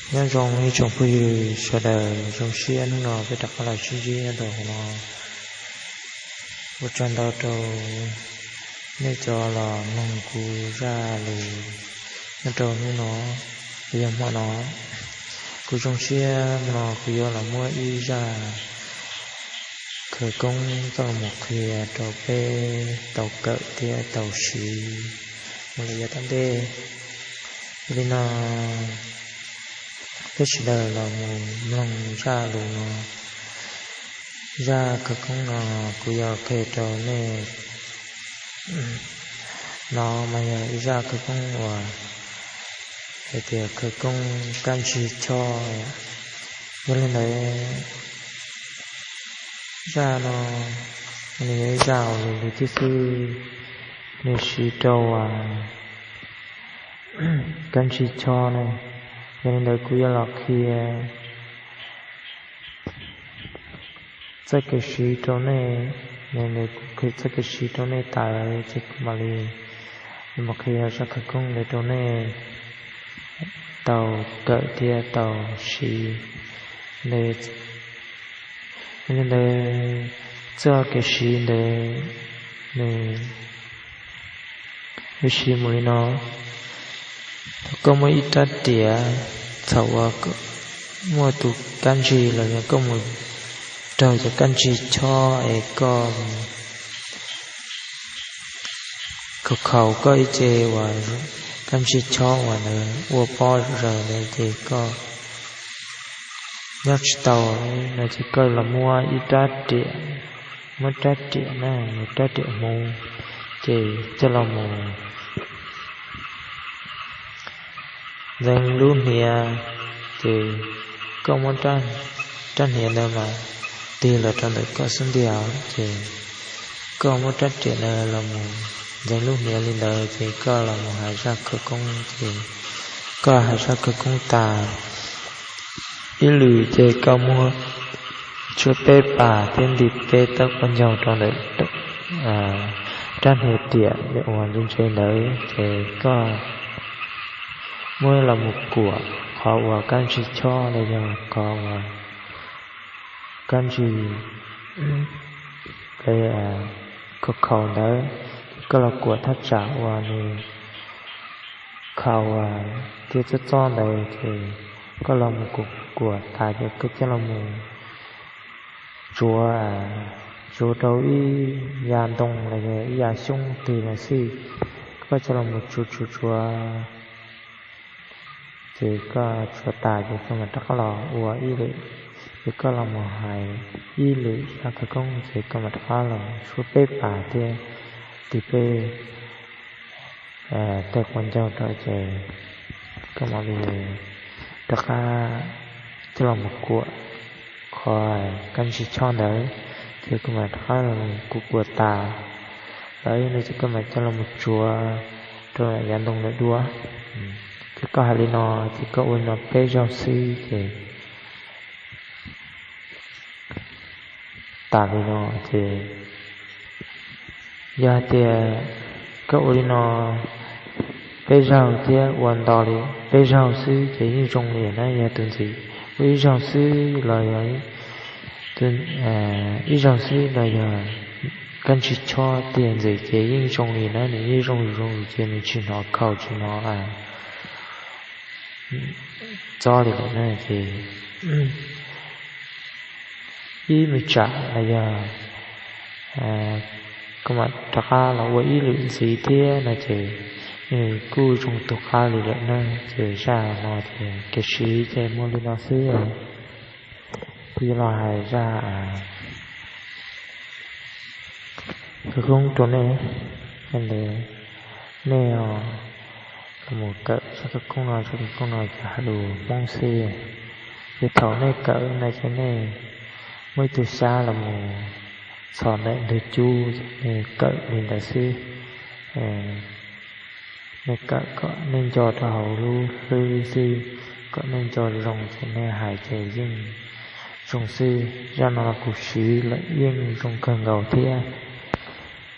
Nyob zoo ib tsoom phooj ywg sawv daws, zoo siab hnub no peb rov qab los sib ntsib nyob rau hauv no. Ua tsaug ntau rau nej cov los mloog kuv zaj lus nyob rau hnub no, los yog hmo no. Kuv zoo siab no kuv yuav los muab ib zaj khawv koob coj los mus qhia rau peb tau kawm thiab tau siv mus lawm yav tom ntej. Yog li no, peb sawv daws los mus mloog zaj lus no. Zaj khawv koob no kuv yuav qhia rau nej no mas yog ib zaj khawv koob uas hais tias khawv koob kab ntsig chob. Yog li ntawd, zaj no nws yog ib zaj uas lus lus tib xwb, nws siv rau kab ntsig chob na. Yog li ntawd kuv yuav los qhia txoj kev siv rau nej, kuv qhia txoj kev siv rau nej tas lawm ces kuv mam li mus qhia zaj khawv koob ntawd rau nej tau kawm thiab tau siv. Yog li ntawd, txoj kev siv ntawd nws yuav siv mus li no. Thaum koj muaj ib rab riam, thaum uas muaj tus kab ntsig los yog koj mus raug cov kab ntsig chob es koj khaus khaus koj ib ce uas kab ntsig chob uas nws ua pob zawg ntawd ces koj nyob tsis tau no ces koj los muab ib rab riam, muab rab riam na, rab riam hmuv, ces coj los mus ntxeev lub hniav, ces koj muab rab hniav ntawd mas tig los rau ntawm koj xub ntiag, ces koj muab rab riam ntawd los mus ntxeev lub hniav li ntawd ces koj los mus hais zaj khawv koob, ces koj hais zaj khawv koob tas ib lwm ces koj muab tshuab peb pas thiab nti peb tawb qaub ncaug rau ntawm rab hniav riam uas ntse ntse ntawd ces koj muab los mus kuam qhov uas kab ntsig chob los yog qhov uas kab ntsig khaus khaus ntawd, ces koj los kuam thaj tsam uas nws khaus thiab txob txob ntawd ces koj los mus kuam kuam tas ces koj coj los mus tsuav, tsuav rau ib yav ntoo los yog ib yav xyoob twg los xij, koj coj los mus tsuav tsuav tsuav, ces koj tsuav tas ces koj mam rov qab los ua ib lwm, ces koj los mus hais ib lwm zaj khawv koob ces koj mam rov qab los tshuab peb pas thiab tig peb tawb qaub ncaug rau ces koj mam li rov qab coj los mus kuam qhov kab ntsig chob ntawd, ces koj mam rov qab los kuam kuam tas lawm no ces koj mam coj los mus tsuav rau yav ntoo lawm dua. Ces koj hais li no, ces koj ua li no peb zaug xwb ces tas li no ces yog hais tias koj ua li no peb zaug thiab ua nto li peb zaug xwb ces yeej zoo li na. Yog tus ntxim ua ib zaug xwb los yog ib zaug xwb los yog kab ntsig chob tiag ntxim ces yeej zoo li na, nws yeej zoo zoo ces nws tsis hnov khaus tsis hnov txob li lawm na. Ces ib me tsam los yog koj mam rov qab los ua ib lwm ntxiv thiab no ces nws kuj zoo tus qab li lawm na. Ces zaj no ces kev siv ces muaj li no xwb. Kuv yuav los hais zaj khawv koob rau nej, nej los mus kawm zaj khawv koob no, zaj khawv koob no ces hais lus Hmoob xwb. Ces thaum nej kawm no ces nej muaj ib tug xyab los mus txhos ntawm ntug cub, nej kawm li ntawd xwb. Nej kawm kom nej nco rau hauv lub hlwb xwb, kom nej nco zoo ces nej hais ces yeej zoo xwb. Zaj no los kuv siv lawm yeej zoo kawg nkaus thiab.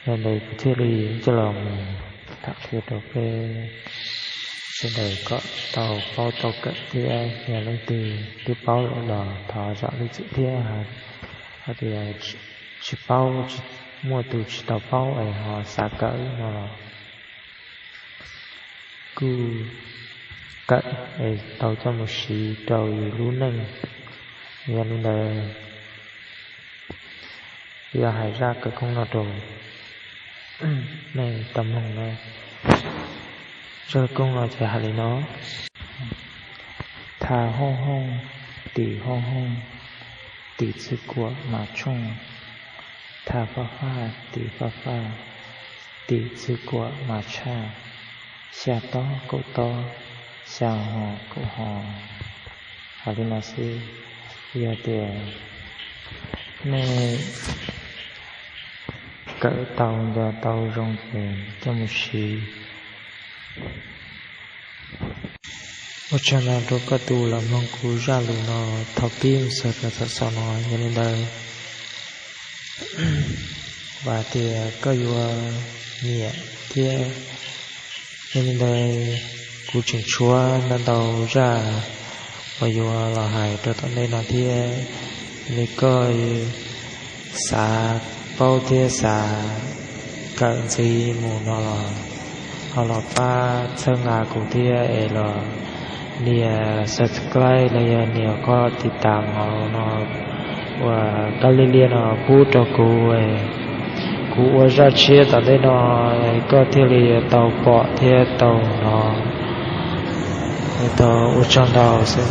Yog ntawd kuv thiaj li coj los mus tham qhia rau peb Sawv daws kom tau paub tau kawm thiab, yog leej twg twb paub lawm los thov zam lub txim thiab. Hais tias tsis paub, muaj tus tsis tau paub es ho xav kawm no los kuj kawm es tau coj mus siv rau yus lub neej. Yog li ntawd, yog hais zaj kawm koob no rau nej tau mloog no. Zaj kawm koob no ces hais li no: Tha hooj hooj, tim hooj hooj, tim txwj kuam mas tshooj. Tha faj faj, tim faj faj, tim txwj kuam mas tshaj. Xya tob kaum tob, xya ho kaum ho. Hais li no xwb, yog tias nej kawm tau nco tau zoo ces coj mus siv. Ua tsaug ntau rau koj tus los mloog kuv zaj lus no thaum pib mus txog rau thaum xaus no. Yog li ntawd, vam tias koj yuav nyiam thiab. Yog li ntawd, kuv tseem tshuav ntau ntau zaj uas yuav los hais rau tom ntej no thiab. Yog li koj xav paub thiab xav kawm ntxiv mus no los ho los pab txhawb nqa kuv thiab es los nias subscribe los yog nias qhov tiv tam hauv no uas kab liab liab no pub rau kuv. Kuv ua zaj tshiab tom ntej no, koj thiaj li tau pom thiab tau hnov. Tau ua tsaug ntau xwb.